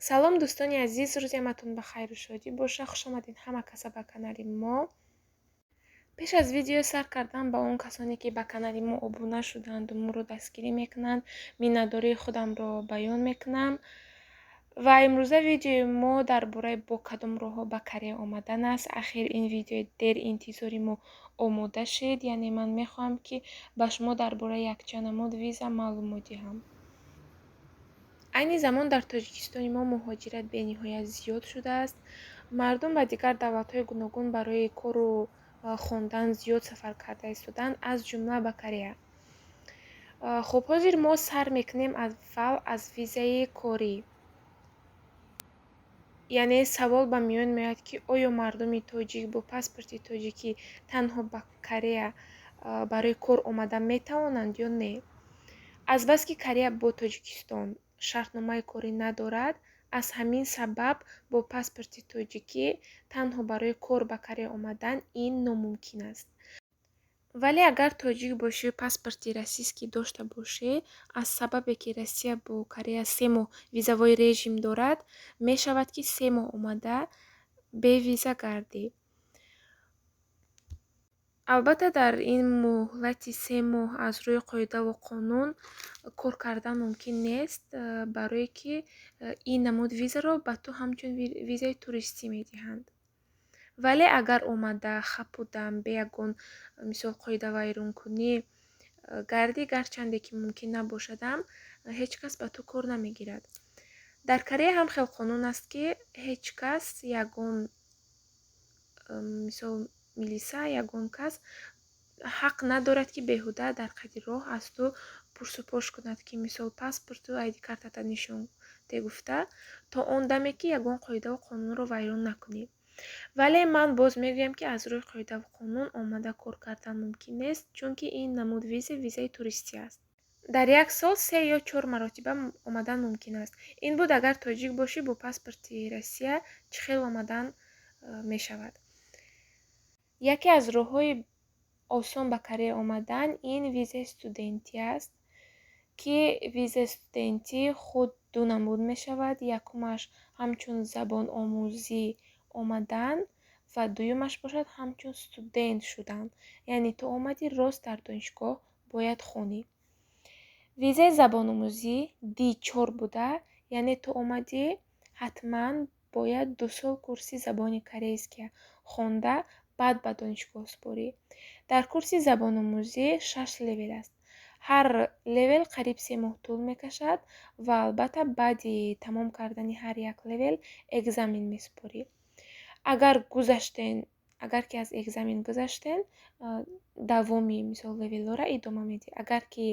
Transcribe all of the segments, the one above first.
Салом, дӯстони азиз, рӯзи ҳаматон ба хайру шодӣ боша. Хуш омадед ҳама каса ба канали мо. Пеш аз видео сар кардан, ба он касоне, ки ба канали мо обуна шуданду моро дастгирӣ мекунанд, миннатдории худамро баён мекунам. Ва имрӯза видеои мо дар бораи бо кадом роҳҳо ба Корея омадан аст. Ахир ин видеои дер интизори мо омода шид, яъне ман мехоҳам, ки ба шумо дар бораи якчанд намуд виза маълумот диҳам. Айни замон дар Тоҷикистони мо муҳоҷират бениҳоят зиёд шудааст. Мардум ба дигар давлатҳои гуногун барои кору хондан зиёд сафар карда истоданд, аз ҷумла ба Корея. Хуб, ҳозир мо сар мекунем аввал аз визаи корӣ. Яъне савол ба миён меояд, ки оё мардуми тоҷик бо паспорти тоҷикӣ танҳо ба Корея барои кор омада метавонанд ё не? Азбаски Корея бо Тоҷикистон шартномаи корӣ надорад, аз ҳамин сабаб бо паспорти тоҷикӣ танҳо барои кор ба Корея омадан ин номумкин аст. Вале агар тоҷик бошӣ, паспорти российский дошта бошӣ, аз сабабе ки Россия бо Корея 3 моҳ визовой режим дорад, мешавад, ки 3 моҳ омада бе виза гардӣ. Албатта, дар ин муҳлати 3 моҳ аз рӯи қоидаву қонун кор кардан мумкин нест, барое ки ин намуд визаро ба ту ҳамчун визаи туристӣ медиҳанд. Вале агар омада хапудам, бе ягон, мисол, қоидавайронкунӣ гардӣ, гарчанде ки мумкин набошадам, ҳеҷ кас ба ту кор намегирад. Дар Корея ҳам хел қонун аст, ки ҳеҷ кас, ягон, мисол, милиса, ягон кас ҳақ надорад, ки беҳуда дар қади роҳ аз ту пурсупош кунад, ки, мисол, паспорту айди картата нишон де гуфта, то он даме ки ягон қоидаву қонунро вайрон накунӣ. Вале ман боз мегӯям, ки аз рӯи қоидаву қонун омада кор кардан мумкин нест, чунки ин намуд виза визаи туристӣ аст. Дар як сол се ё чор маротиба омадан мумкин аст. Ин буд, агар тоҷик бошӣ, бо паспорти Россия чӣ хел омадан мешавад. Яке аз роҳҳои осон ба Корея омадан ин визаи студентӣ аст, ки визаи студентӣ худ ду намуд мешавад. Якумаш ҳамчун забономӯзӣ омадан ва дуюмаш бошад ҳамчун студент шудан, яъне ту омадӣ, рост дар донишгоҳ бояд хонӣ. Визаи забономӯзӣ D4 буда, яъне ту омадӣ, ҳатман бояд 2 сол курси забони корейския хонда, баъд ба донишгоҳ супорӣ. Дар курси забономӯзӣ шаш левел аст. Ҳар левел қариб 3 моҳ тӯл мекашад ва албатта, баъди тамом кардани ҳар як левел экзамен месупорӣ. Агар гузаштен, агар ки аз экзамен гузаштен, давоми, мисол, левелҳоро идома медиҳӣ. Агар ки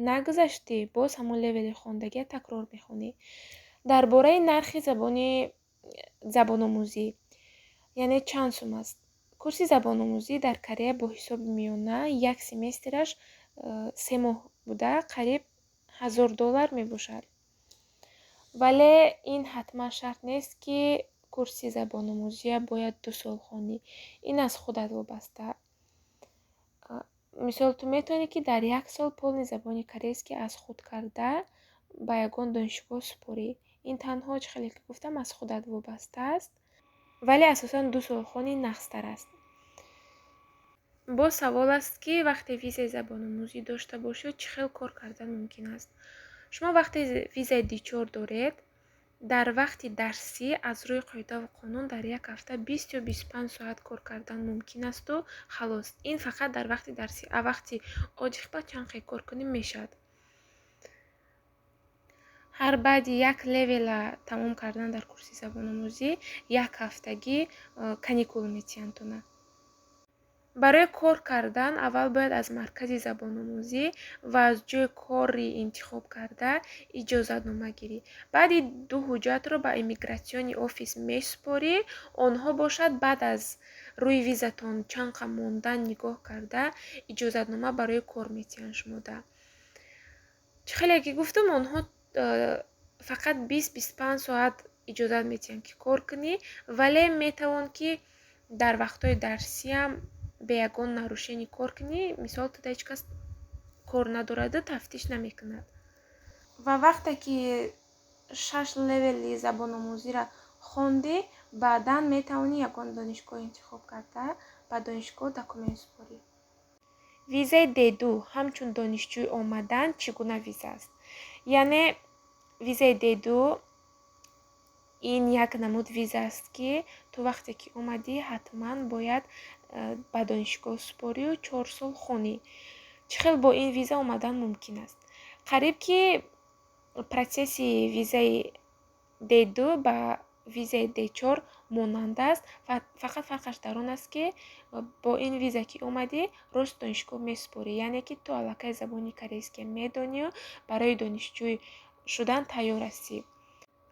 нагузаштӣ, боз ҳамон левели хондагия такрор мехонӣ. Дар бораи нархи забони забономӯзӣ, яъне чанд сум аст курси забономӯзӣ дар Корея? Бо ҳисоби миёна як семестраш 3 моҳ буда, қариб 1000 доллар мебошад. Вале ин ҳатман шарт нест, ки курси забономӯзия бояд 2 сол хонӣ. Ин аз худат вобаста. Мисол, ту метавонӣ, ки дар як сол полный забони корейский аз худ карда, ба ягон донишгоҳ супорӣ. Ин танҳо, чӣ хеле ки гуфтам, аз худат вобаста аст, вале асосан 2 сол хонӣ нағзтар аст. Боз савол аст, ки вақте визаи забономӯзӣ дошта бошед, чӣ хел кор кардан мумкин аст? Шумо вақте визаи D4 доред, дар вақти дарсӣ аз рӯи қоидаву қонун дар як ҳафта 20 ё 25 соат кор кардан мумкин асту халос. Ин фақат дар вақти дарсӣ, а вақти отдых ба чанд хел кор кунӣ мешавад. Ҳар баъди як левела тамом кардан дар курси забономӯзӣ як ҳафтагӣ каникул метиҳанд тона. Барои кор кардан аввал бояд аз маркази забономӯзӣ ва аз ҷойи кори интихоб карда иҷозатнома гирӣ. Баъди ду ҳуҷҷатро ба иммиграционный офис месупорӣ. Онҳо бошад, баъд аз рӯи визатон чанд қа мондан нигоҳ карда, иҷозатнома барои кор метиҳанд шумода. Чӣ хеле ки гуфтам, онҳо фақат 20-25 соат иҷозат метиҳанд, ки кор кунӣ, вале метавон, ки дар вақтҳои дарсиам. Бе ягон нарушение кор кунӣ, мисол, туда ҳеҷ кас кор надораду тафтиш намекунад. Ва вақте ки шаш левели забономӯзиро хондӣ, баъдан метавонӣ ягон донишгоҳ интихоб карда, ба донишгоҳ документ супорӣ. Визаи D2 ҳамчун донишҷӯй омадан чӣ гуна виза аст? Яъне визаи D2 ин як намуд виза аст, ки ту вақте ки омадӣ, ҳатман бояд ба донишгоҳ супорию 4 сол хонӣ. Чӣ хел бо ин виза омадан мумкин аст? Қариб ки процесси визаи D2 ба визаи D4 монанд аст, фақат фарқаш дар он аст, ки бо ин виза ки омадӣ, рост донишгоҳ месупорӣ, яъне ки ту аллакай забони корейския медонию барои донишҷӯй шудан тайёр ҳастӣ.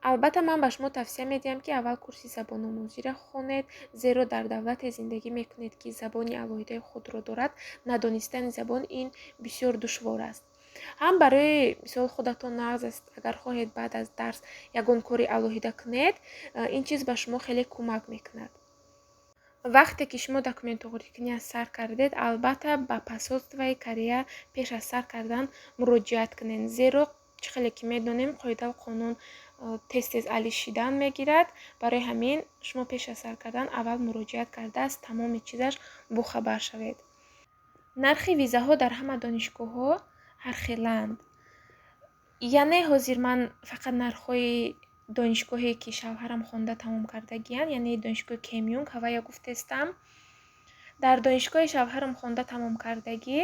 Албатта, ман ба шумо тавсия медиҳам, ки аввал курси забономӯзиро хонед, зеро дар давлате зиндагӣ мекунед, ки забони алоҳидаи худро дорад. Надонистани забон ин бисёр душвор аст. Ҳам барои мисол худатон нағз аст, агар хоҳед баъд аз дарс ягон кори алоҳида кунед, ин чиз ба шумо хеле кӯмак мекунад. Вақте ки шумо документуғрикунӣ аз сар кардед, албатта, ба посольствои Корея пеш аз сар кардан муроҷиат кунед, зеро чӣ хеле ки медонем, қоидаву қонун тез тез алишидан мегирад. Барои ҳамин шумо пеш аз сар кардан аввал муроҷиат карда, аз тамоми чизаш бохабар шавед. Нархи визаҳо дар ҳама донишгоҳҳо ҳархеланд. Яъне ҳозир ман фақат нархҳои донишгоҳе, ки шавҳарам хонда тамом кардагиянд, яъне донишгоҳи Кемюнг ҳавая гуфтестам. Дар донишгоҳи шавҳарам хонда тамом кардагӣ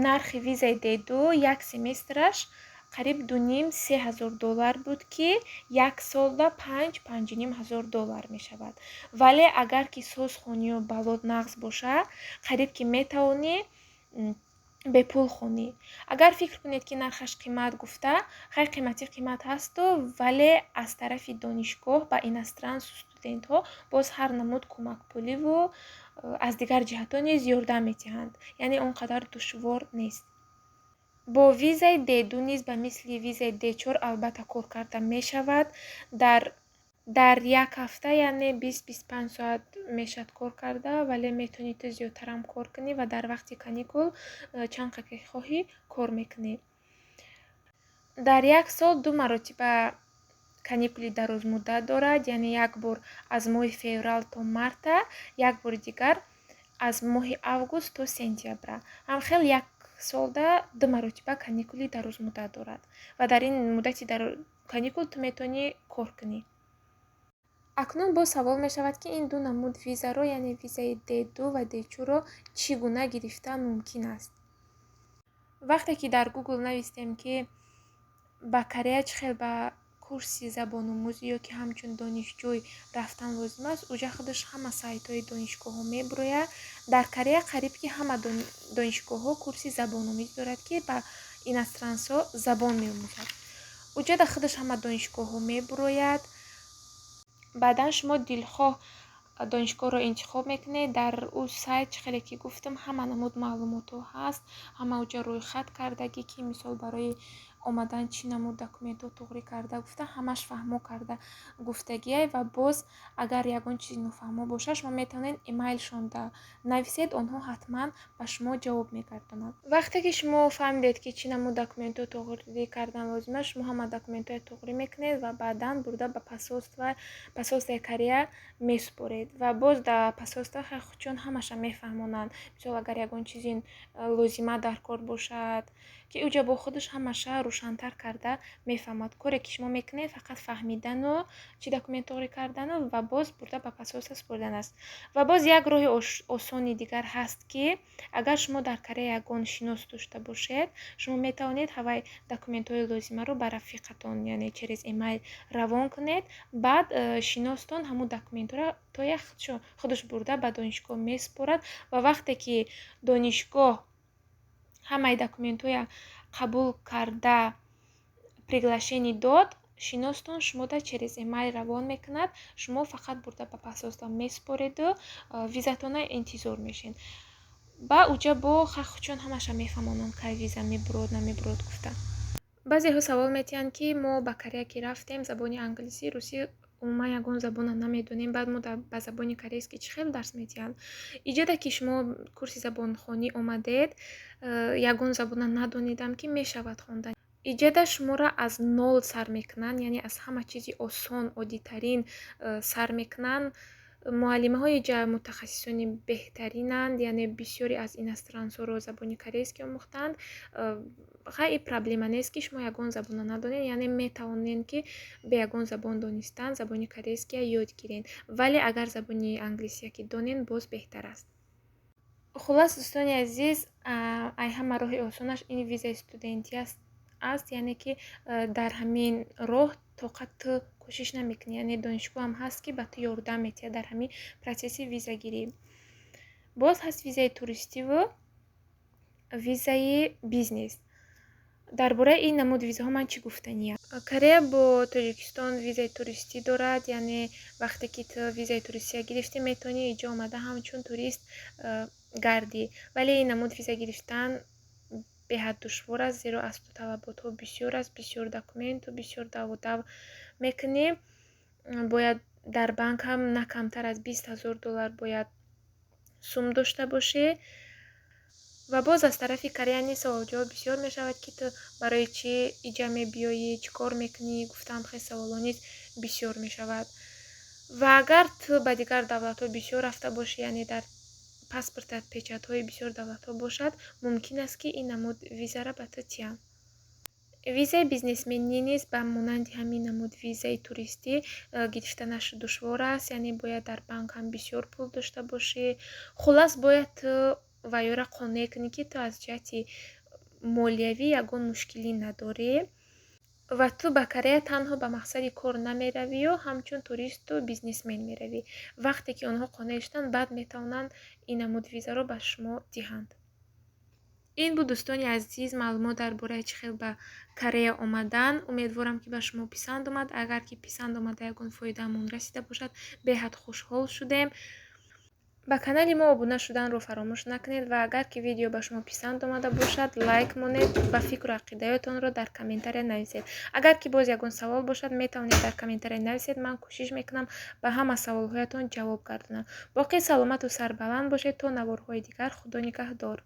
нархи визаи D2 як семестраш қариб 2,5-3 ҳазор доллар буд, ки як солда 5-5,5 ҳазор доллар мешавад. Вале агар ки соз хонию баллот нағз боша, қариб ки метавонӣ бепул хонӣ. Агар фикр кунед, ки нархаш қимат гуфта, хай, қиматӣ қимат ҳасту, вале аз тарафи донишгоҳ ба иностранцу студентҳо боз ҳар намуд кӯмакпуливу аз дигар ҷиҳатҳо низ ёрдам медиҳанд, яъне он қадар душвор нест. Бо визаи D2 низ ба мисли визаи D4 албатта кор карда мешавад. Дар як ҳафта, яъне 20-25 соат мешавад кор карда, вале метавонӣ ту зиёдтарам кор кунӣ ва дар вақти каникул чанд қадр ки хоҳӣ кор мекунӣ. Дар як сол ду маротиба каникули дарозмуддат дорад, яъне як бор аз моҳи феврал то марта, як бори дигар аз моҳи август то сентябра. Ҳамхел як солда ду маротиба каникули дарозмуддат дорад ва дар ин муддати каникул ту метавонӣ кор кунӣ. Акнун боз савол мешавад, ки ин ду намуд визаро, яъне визаи D2 ва D4-ро чӣ гуна гирифтан мумкин аст? Вақте ки дар Гугл навистем, ки ба Корея чӣ хел ба курси забономӯзӣ ё ки ҳамчун донишҷӯй рафтан лозим аст, уҷа худаш ҳама сайтҳои донишгоҳҳо мебурояд. Дар Корея қариб ки ҳама донишгоҳҳо курси забономӯзӣ дорад, ки ба иностранцҳо забон меомӯзад. Уҷада худаш ҳама донишгоҳҳо мебурояд. Баъдан шумо дилхоҳ донишгоҳро интихоб мекунед. Дар ӯ сайт, чӣ хеле ки гуфтам, ҳама намуд маълумотҳо ҳаст, ҳама уҷа рӯйхат кардагӣ, ки мисол барои омадан чӣ намуд документҳо туғрӣ карда гуфта, ҳамаш фаҳмо карда гуфтагиай. Ва боз агар ягон чизи нофаҳмо бошад, шумо метавонед имейлшонда нависед, онҳо ҳатман ба шумо ҷавоб мегардонанд. Вақте ки шумо фаҳмидед, ки чӣ намуд документҳо туғрӣ кардан лозим аст, шумо ҳама документҳоя туғрӣ мекунед ва баъдан бурда ба посольствои Корея месупоред. Ва боз дар посольство худшон ҳамаша мефаҳмонанд. Мисол, агар ягон чизи лозима дар кор бошад, ки уҷа бо худаш ҳамаша рӯшантар карда мефаҳмад. Коре ки шумо мекунед, фақат фаҳмидану чӣ документ туғрӣ кардану ва боз бурда ба посольство супоридан аст. Ва боз як роҳи осони дигар ҳаст, ки агар шумо дар Корея ягон шинос дошта бошед, шумо метавонед ҳавай документҳои лозимаро ба рафиқатон, яъне через имейл равон кунед. Баъд шиностон ҳамун документҳоро то як худаш бурда ба донишгоҳ месупорад ва вақте ки донишгоҳ ҳамаи документҳоя қабул карда, приглашение дод, шиностон шумода через имейл равон мекунад. Шумо фақат бурда ба посольство месупореду визатона интизор мешед. Ба уҷа бо худшон ҳамаша мефаҳмонанд, кай виза мебурод, намебурод гуфта. Баъзеҳо савол метиҳанд, ки мо ба Корея ки рафтем, забони англисӣ, русӣ Умуман ягон забона намедонем, баъд мо ба забони корейский чӣ хел дарс медиҳанд? Иҷода, ки шумо курси забонхонӣ омадед, ягон забона надонедам, ки мешавад хондан. Иҷода шуморо аз нол сар мекунанд, яъне аз ҳама чизи осон, оддитарин сар мекунанд. Муаллимаҳои ҷа мутахассисони беҳтаринанд, яъне бисёре аз иностранцҳоро забони корейский омӯхтанд. Хай, проблема нест, ки шумо ягон забона надонед, яъне метавонед, ки бе ягон забон донистан забони корейския ёд гиред, вале агар забони англисия ки донед, боз беҳтар аст. Хуллас, дӯстони азиз, ай ҳама роҳи осонаш ин визаи студентӣ аст, яъне ки дар ҳамин роҳ тоқат ту кӯшиш намекунӣ, яъне донишгоҳам ҳаст, ки ба ту ёрдам медиҳад дар ҳамин процесси визагирӣ. Боз ҳаст визаи туристиву визаи бизнес. Дар бораи ин намуд визаҳо ман чӣ гуфтаниям? Корея бо Тоҷикистон визаи туристӣ дорад, яъне вақте ки ту визаи туристия гирифтӣ, метавонӣ иҷо омада ҳамчун турист гардӣ, вале ин намуд виза гирифтан беҳад душвор аст, зеро аз ту талаботҳо бисёр аст, бисёр документу бисёр даву дав мекунӣ. Бояд дар банк ҳам на камтар аз 20 000 доллар бояд сум дошта бошӣ. Ва боз аз тарафи Корея низ саволҷавоб бисёр мешавад, ки ту барои чӣ иҷа мебиёӣ, чӣ кор мекунӣ, гуфтаам, хел саволҳо низ бисёр мешавад. Ва агар ту ба дигар давлатҳо бисёр рафта бошӣ, яъне дар паспортат печатҳои бисёр давлатҳо бошад, мумкин аст, ки ин намуд визаро ба ту тиҳанд. Визаи бизнесменӣ низ ба монанди ҳамин намуд визаи туристӣ гирифтанаш душвор аст, яъне бояд дар банк ҳам бисёр пул дошта бошӣ. Хуллас, бояд ту вайёра қонеъ кунӣ, ки ту аз ҷиҳати молиявӣ ягон мушкилӣ надорӣ ва ту ба Корея танҳо ба мақсади кор намеравию ҳамчун туристу бизнесмен меравӣ. Вақте ки онҳо қонеъ шуданд, баъд метавонанд ин намуд визаро ба шумо диҳанд. Ин буд, дӯстони азиз, маълумот дар бораи чӣ хел ба Корея омадан. Умедворам, ки ба шумо писанд омад. Агар ки писанд омада, ягон фоидаамон расида бошад, беҳад хушҳол шудем. Ба канали мо обуна шуданро фаромӯш накунед ва агар ки видео ба шумо писанд омада бошад, лайк монед ва фикру ақидаётонро дар комментария нависед. Агар ки боз ягон савол бошад, метавонед дар комментария нависед, ман кӯшиш мекунам ба ҳама саволҳоятон ҷавоб гардонам. Боқӣ саломату сарбаланд бошед. То наворҳои дигар, худо нигаҳдор.